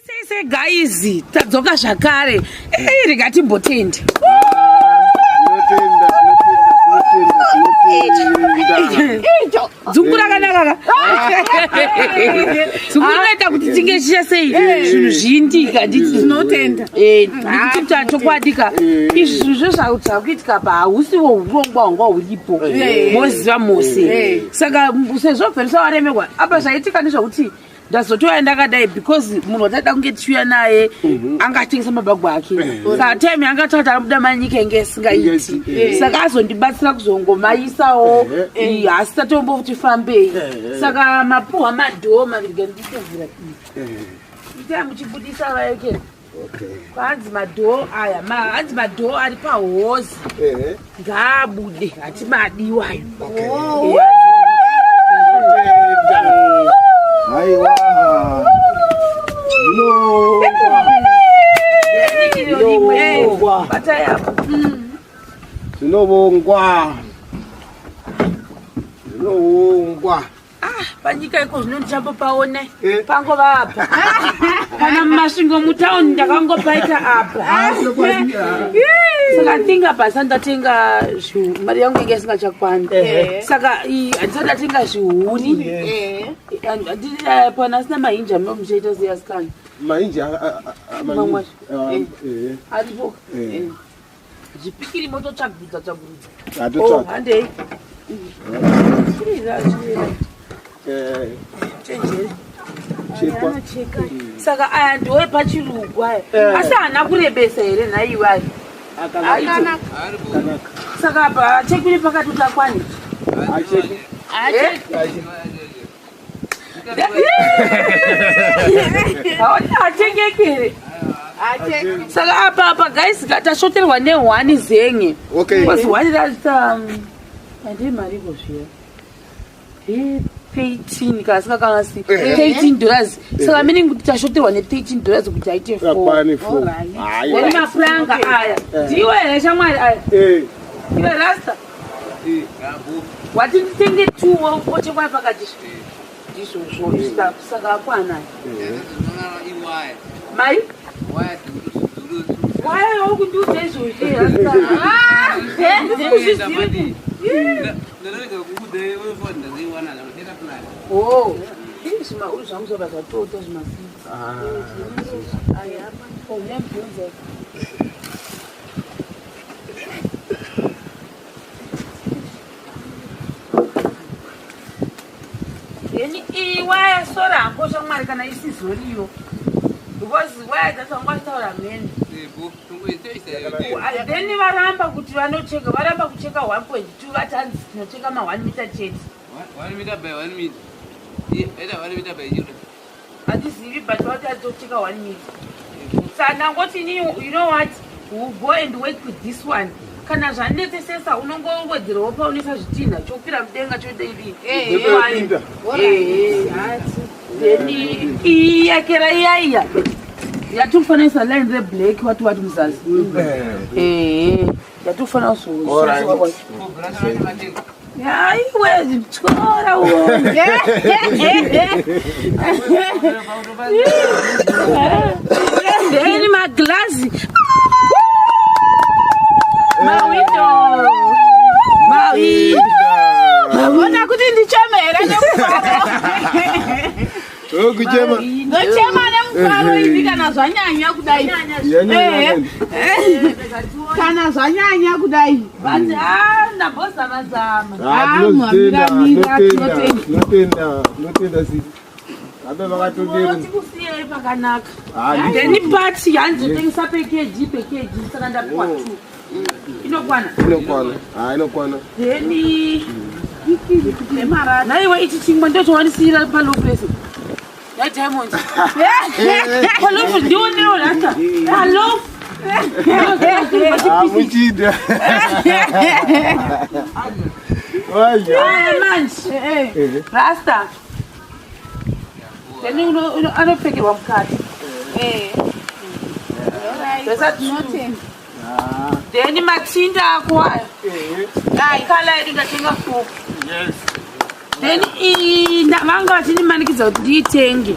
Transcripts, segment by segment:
Sei sei guys, tadzoka zvakare. Eh, rega timbotende. Tinotenda, tinotenda, tinotenda, tinotenda. Dzungu rakanaka ka. Dzungu rinoita kuti tinge chicha sei zvinhu zviindika nditi Tinotenda. Eh, ndikuti ta chokwadi ka. Izvi zvinhu zvezva zvakuitika pa hausiwo hurongwa hwanga huripo. Moziva mose. Saka sezvo Versa waremerwa apa zvaitika ndezvekuti ndazotouya ndakadai because munhu wataida kunge tichiuya naye anga atengesa mabhagwa ake. Saka time yanga tati anobuda manyika inge isingaiti. Ingaiti, Saka azondibatsira kuzongomaisawo asi tatomboti fambei. Saka mapuhwa madhoo maviri gandikuvhura iyi. Itai muchibudisa vaekera. Okay. Kwanzi madhoo aya, hanzi madhoo ari pahozi ngaabude, hatimadiwayo. Okay. Haiwa. Zvinovongwa. Zvinovongwa. Batai apo. Zvinovongwa. Zvinovongwa. Ah, panyika iko zvino ndichambopaone Eh. pangova apa kana mumasvingo mutauni ndakangopaita apa. Saka think apa asati ndatenga mari yangu inge isingachakwani, saka handisati ndatenga zvihuri. Pana asina mahinji amwe muchaita sei asikana? Mainji Mamwe. mainji. Aripo. Eh. Zvipikiri mototsvagurudza tsvagurudza. Oh, Atotsvaka. handei. Chirira, chirira. Chenjeri. Chekwa. Anocheka. Saka aya ndiwo epachirugwa aya, asi haana kurebesa here nhaiwe ayo? Akanaka. Saka apa achekwi nepakati kuti akwane? Acheki. Eh? Achengeki here? Saka apa guys tashoterwa ne1 zenge. Okay. Because one rasta handii mariko zviya 13 kana singakanganisi, $13. Saka meaning kuti tashoterwa ne$13 kuti aite 4. Akwane 4. Then Haiwa. mapuranga aya ndiwo here shamwari aya? Iwe rasta, wati nditenge two wochekwa pakati, ndizvozvo. Saka akwana mai waya wokundiudza izvozvi rasta, ndikuzvizivi. Oh, zvimauri zvangu zvabva zvatota zvimasiti. Aya, oh, uyambvunza. Then iyi waya sora hako shamwari kana isizoriyo, because waya dzacho vanga vachitaura mheni. Then varamba kuti vanocheka, varamba kucheka 1.2, vati hanzi tinocheka ma1 meter chete. Handizivi, but vati atocheka 1 meter. Saka ndangoti ini, you know what, we'll go and work with this one. Kana zvanetsesesa unongowedzerawo paunoisa zvitinha chokwira mudenga chodii. Ndopinda. Then iyi yakera iya iya yatikufanira line reblack, wati wati muzazi, ehe, yatikufanira. Alright. Aiwe, tyora uone. Then maglazi, mawindo, mawindo. Ona kuti ndicheme here nemufaro? Kuchema. Ndochema nemufaro ini kana zvanyanya kudai. Yanyanya. Kana zvanyanya kudai. But ah, ndambozama-zama. Ah, tinozvitenda, tinotenda, tinotenda, tinotenda sisi. Abe vakatondera. Tikusiyei pakanaka. Ah, ndizvo. Then pati hanzi tengesa pkg pkg, saka ndapiwa two, inokwana. Inokwana. Ah, inokwana. Then naiwe ichi chingwa ndochowanisiyira palofresi yadiamond palofu, ndionewo rasta palofu. Ah, muchida. Waja. Aya manje rasta, then anopfekerwa mukati. Zvesa two. Then machinda ako aya, colour yedu ndatenga four. Then iyi vanga vachindimanikidza kuti ndiitenge.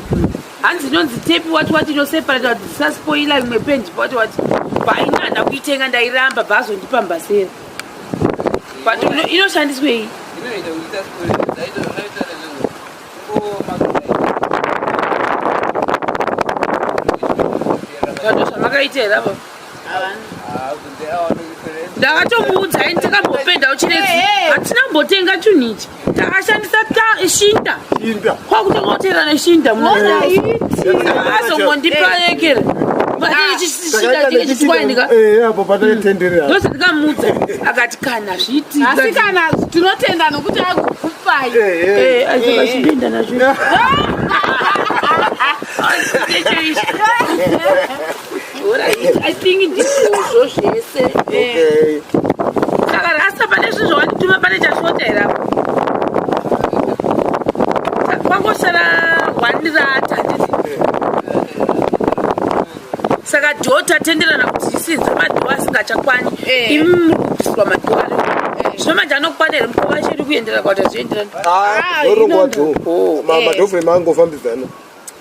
Hanzi inonzi tepi wati wati inoseparata kuti dzisaspoila imwe pendi wati wati. Paina hana kuitenga ndairamba bvazondipa mbasera. But inoshandiswei? Inoita kuti isaspoila. Zvaita Zvando zvamakaita here apa? Ndakatomuudza ini takambopenda uchiredzi. Hatina kumbotenga chinhu ichi. Takashandisa shinda. Shinda. Kwakutonga kuteera neshinda munoona. Azongondipa yekera. Shinda chinge chitwaindika. Eh, apo pataitenderera. Ndosandikamuudza akati kana zviitika. Asi kana tinotenda nokuti akukupai. Eh, aizova chipinda nazvo. I think ndizvo zvese. Okay. Saka rasta pane zvinhu zvawandituma pane chashota here apo? Kwangosara one rata handiti? Saka dhoo tatenderana kuti sinza madhoo asingachakwani imi muri kubvisirwa madhoo ari zvino manje anokwana here mukova chedu kuenderana kwakuti hazvienderani. Ah, ndorongwa dhoo. Madhoo frame angofambidzana.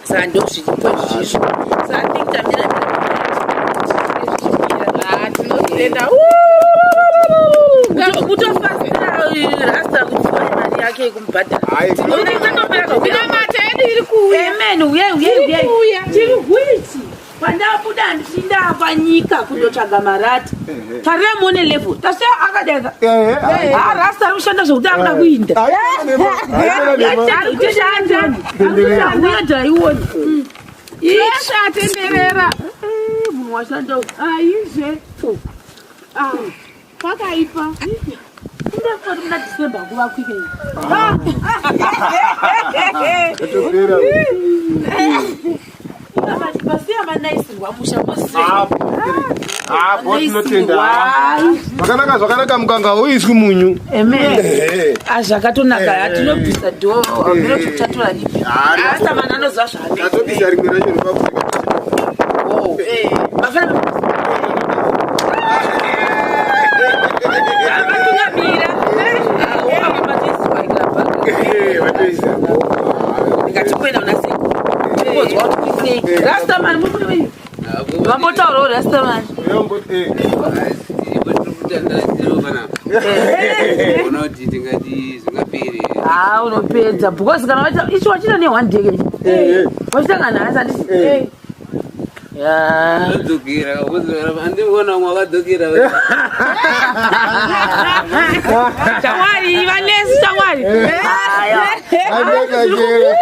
Saka ndo zviripo izvizvo. Saka I think tamira Tinotenda. Kutofasira rasta kuti wane mari yake yekumubhadhara. Hayi. Minamata yedu iri kuuya. Amen. Uyai, uyai, Tiri uyai. kuuya. Tiri huiti. Pandabuda ndichinda nyika kundotsvaga marata. Tarira muone level. Tasiya akadeka. Ah, rasta ari kushanda zvekuti akuda kuinda. Hayi. Ari kushanda. Ari kushanda iwoni. Yeshe atenderera. Munhu washanda uyu. Aizve. Ah, pakaipa. Ndakati muna December kuva kwike. Topera. Masiya manaisirwa musha mose. Ah, boss tinotenda. Zvakanaka zvakanaka mukanga uiswi munyu. Amen. Eh. Zvakatonaka hatinobvisa dhoo hameno tatora ripi. Ah, Rasta man anoziva zvaanoita. Tatobisa rimwe racho ripapurika. Vafana vatungamira. Eh, vatoisa. Ndikatikuenda kuna sekuru. Timbonzwa kuti kuisei. Rastaman muri kudii? Vambotaurawo Rastaman. Yombo eh. Unoti tingati zvingapere. Ah, unopedza because kana waita ichi wachita ne one day ke. Eh. Wachitanga nhasi handiti? Eh. Ya. Anodzokera, andikuona umwe akadzokera. Shamwari, vanesi shamwari. Aya. Andakachera.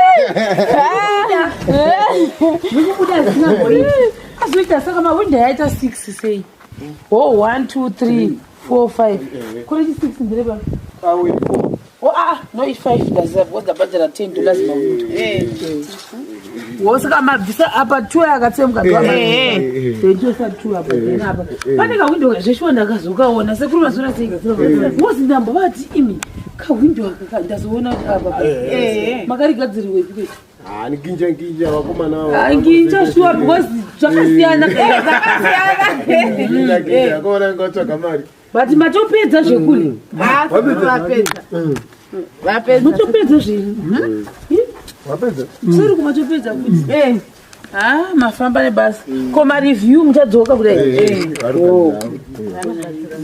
Ndikubuda zvisina mboiti. Azoita saka mahwindo yaita 6 sei. Oh, 1 2 3 4 5. Kune chi 6 ndire pa. Awe. Oh ah, no i 5 ndaziva because ndabhadhara 10 dollars mahwindo. Wo saka mabvisa apa 2 akatsemuka ndoisa 2 apa then apa. Pane kahwindo zveshuwa ndakazokaona sekuru mazora sei. Wozi ndambovati imi kahwindo aka ndazoona kuti apa. Makarigadziriwepi kwetu? Ah, nginja nginja vakomana ava. Nginja shuwa because zvakasiyana. Nginja nginja vakomana ngatsvaga mari. But matopedza zvekule. Vapedza. Vapedza. Matopedza zvenyu. Wapedza? Sori kumatopedza kuti. Eh. Ah, mafamba nebasa. Ko mareview muchadzoka kudai. Eh, vari kugadzira.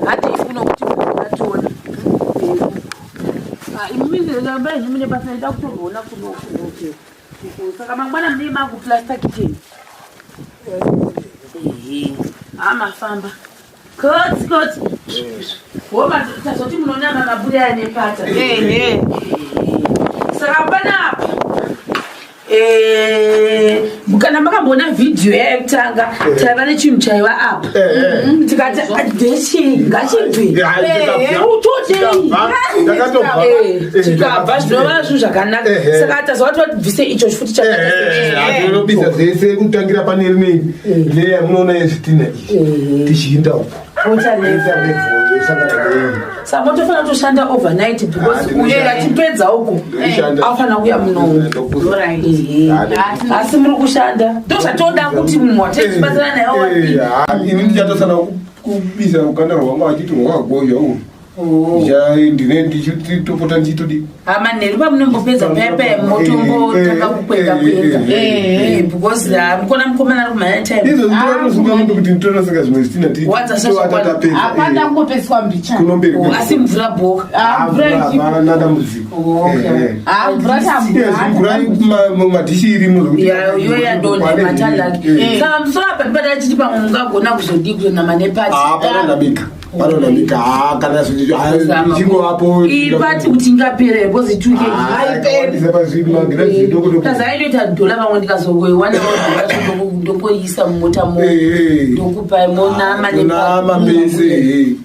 Hati kuno kuti ationa. Ah, imimi ndamba imi mune basa ida kutoona kuno kuno. Saka mangwana mune makuplaster kitchen. Ehe. Ah, mafamba. Koti koti. Woma tazoti munoona maburi aya nepata. Ehe. Saka panapa kana makamboona vhidhiyo yekutanga taiva nechinhu chaiva apa tikati ndechii ngachibve utodei Ndakatobva. tikabva zvinova zvinhu zvakanaka Ehe. saka tazova kuti vatibvise icho futi chakanaka Tinobisa zvese kutangira pane rinei leya munoona yezvitina iyi tichiinda uko. Yosangana nei. Saka motofanira kutoshanda overnight because Ah, uyu achipedza uku Ndoshanda. afanira kuuya munomu. Ndokuza. Ehe. Asi muri kushanda ndozvatoda kuti munhu watetibatsira naye Eh, ah, ini ndichatosana kubisa rukanda rwangu achiti rwakagozha urwu. Ndine ndichitopota ndichitodi. Manheru pamunombopedza paya paya motombotanga kukweka kweka, because mukona mukomana ari kumhanya time. Izvo ndinotosunga mundu kuti nditonosunga zvimwe zvitina. Wadza sezvakwana. Hapana kungopeswa mbichana. Kunomberi. Oh, asi mvura bhoka. Hapana dambudziko. Mvura. Mvura mumadhishi irimo zvekuti Iyo yadonha matalaki. Saka musoro apa ndipata chiti pamwe mungagona kuzodii, kuzonama nepati. Panonamika, panonamika kana ichingovapo. Ipati kuti ingapera, because 2 kg. Pazvimagirazi zvidoko. Kaza inoita dhola, pamwe ndikazowana dhola ndongoisa mumota mo, ndokupai monama. Nama pese.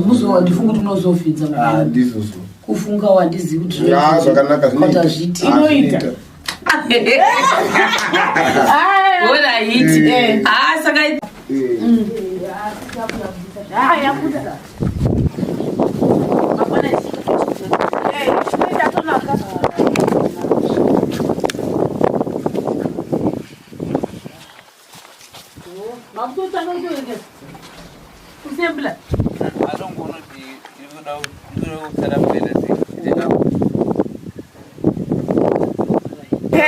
Muzo wandifunga kuti unozovhinza. Ndizvozvo. Kufunga wandizivi kuti Zvakanaka. Zvinoita. Inoita. Alright, ah, saka Yabuda. Inoita tonaka. Makutotanga kutorekesa kusembla. Atongoona kuti tiri kuda kusara kuenda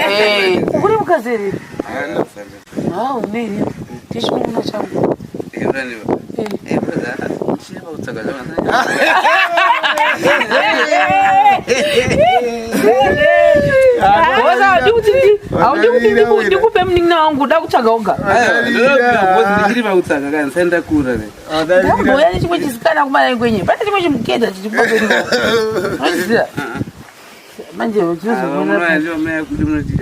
sei. Uri mukadzi here? Ha, uneri tichimuona changu. Kutsaka. Haudi kuti ndikupe munin'ina wangu uda kutsvaga oga? Ndichiri pakutsaka kana ndisati ndakura. Ndamboya nechimwe chisikana kumana kwenye, pane chimwe chimuketa chichikuoziva manje chinozoona. Kuti munoti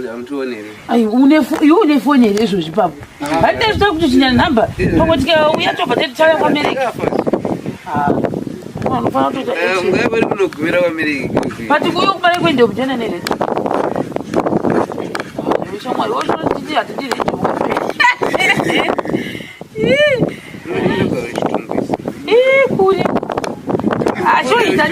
hamutionere. Ai, iwe une foni here izvozvi papo? Handina zvita kuti chinya nhamba, pamwe tikauya tobva tetichauya kuAmerica. Unofanira kutoita action. Mungaivari munogumira kuAmerica. But kuuya kumana kwende kujana neredio shamwari wochotiti hatidi redio. Munogara Chitungwiza. Kure achoita,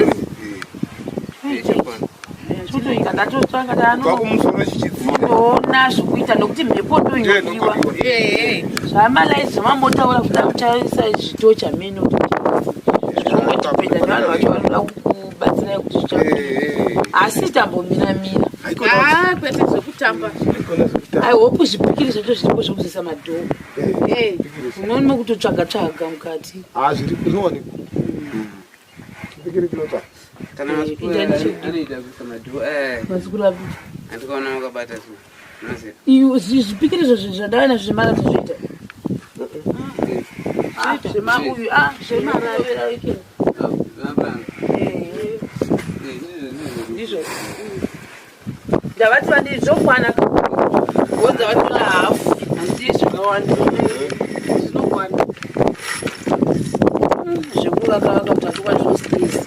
chotoika ndatotsvanga. Kubva kumusoro chichidzika. Ndoona zvokuita nokuti mhepo ndoinodiwa. Zvamalai zvamambotaura kuda kutarisa zvitocha meno, zvinongodipenda nevanhu vacho vanoda kubatsirai kuti zvicha, asi tambomira-mira. Ah, kwete zvekutamba. I hope zvipikiri zvacho zviripo zvekuzisa madhoo. Unoona kutotsvaga tsvaga mukati. Zviri zvinowanikwa, chipikiri chinotsvaka. Kana masukuru anoita kuisa madhoo. Mazukuru api? Andikaona makabata so unoziva. Iyo zvipikiri izvo zvandava nazvo zvemara zvoita zvemauyu zvemara. Zvemapuranga. Ndizvo ndavati vandi zvokwana vodza vatora hafu, handii zvakawanda, zvinokwana. Zvekuvakavaka kutatu kwazvo stress.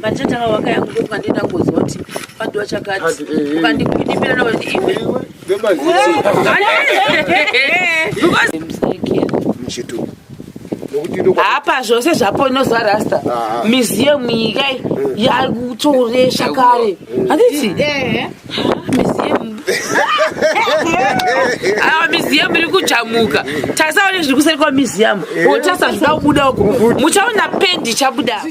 Pandichatanga waka yangu ndokandienda ngoziva kuti padhiwa chakati. Kati, eh, eh. Ukandikwidibira nokuti iwe Musaikira. Muchitubu nokuti ndo Hapa zvose zvapo inozwa rasta. Ah. Museum iyi kai yakutoresha kare, handiti? Museum, aa, museum iri kujamuka. Tasaone zviri kuseri kwamuseum, otasa zvida kubuda uko, muchaona pendi ichabuda.